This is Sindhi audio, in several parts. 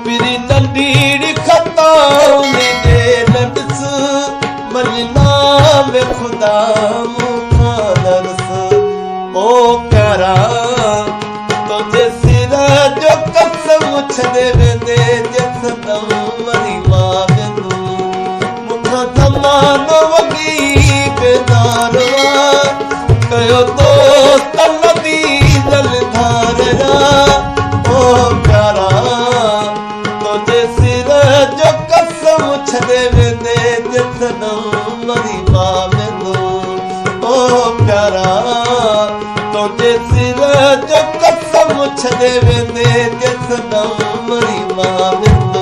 پرين ننڍڙي خطا ڏي نه ڏس، مڃ نام خدا مون کان نه رس. او پيارا تنهنجي سر جو قسم، ڇڏي ويندي جي صنم مري مان ويندم. مون کان زمانو وڳي بيزار آ، ڪيو دوست لڌي دل ڌار آ. او پيارا تنهنجي سر جو قسم، ڇڏي ويندي جي صنم مري مان ويندم. او پيارا تنهنجي سر جو قسم، ڇڏي ويندي جي صنم مري مان ويندم.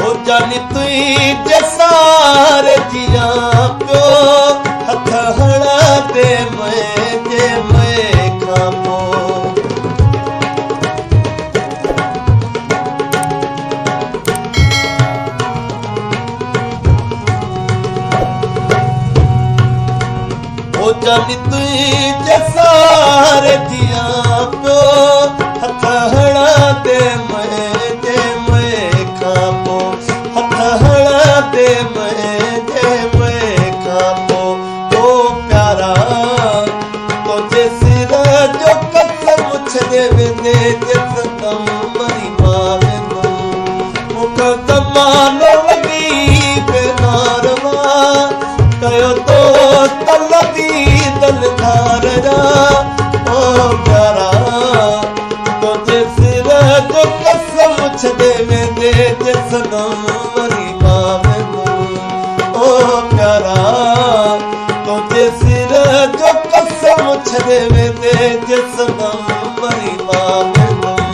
او جاني تنهنجي سار جيان پيو، هٿ هڻندي منهنجي مئي کان پوءِ. او جاني تنهنجي سار جيان پيو، هٿ هڻندي منهنجي مئي کان پوءِ، هٿ هڻندي منهنجي مئي کان پوءِ. او پيارا تنهنجي سر جو قسم، ڇڏي ويندي جي صنم مري مان ويندم. مون کان زمانو وڳي بيزار مان، ڪيو دوست لڌي دل ڌار آ. او پيارا تنهنجي سر جو قسم، ڇڏي ويندي جي صنم مري مان ويندم. او پيارا تنهنجي سر جو قسم، ڇڏي ويندي جي صنم مري مان ويندم.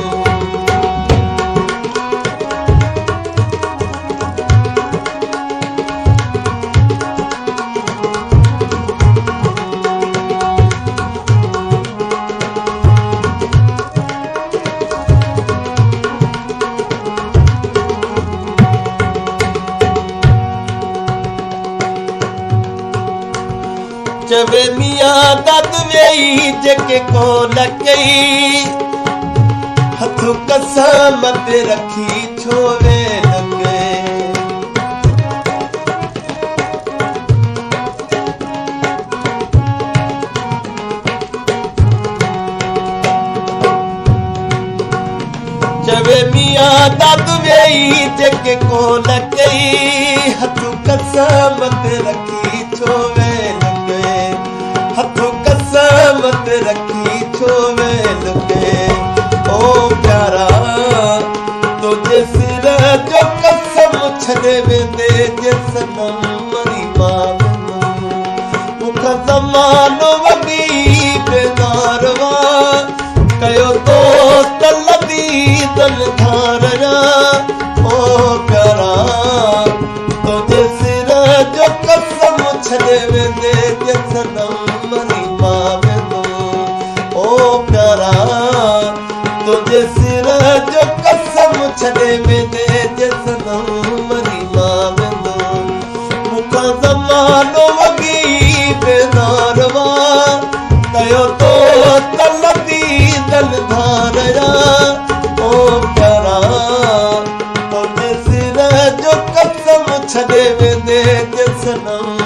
چوي ميان داد ويئي جيڪي ڪونه ڪئي، هٿ قسم تي رکي ڇو ويل ڪئي. چوي ميان داد ويئي جيڪي ڪونه ڪئي، هٿ قسم تي رکي ڇو ويل ڪئي، هٿ قسم تي رکي ڇو ويل ڪئي. او پيارا تنهنجي سر جو قسم، ڇڏي ويندي جي صنم مري مان ويندم. مون کان زمانو وڳي بيزار مان، ڪيو دوست لڌي دل ڌار آ. او پيارا تنهنجي سر جو قسم، ڇڏي ويندي جي صنم مري مان ويندم. او پيارا تنهنجي سر جو قسم، ڇڏي ويندي جي صنم مري مان ويندم. مون کان زمانو وڳي بيزار مان، ڪيو دوست لڌي دل ڌار آ. او پيارا تنهنجي سر جو قسم، ڇڏي ويندي جي صنم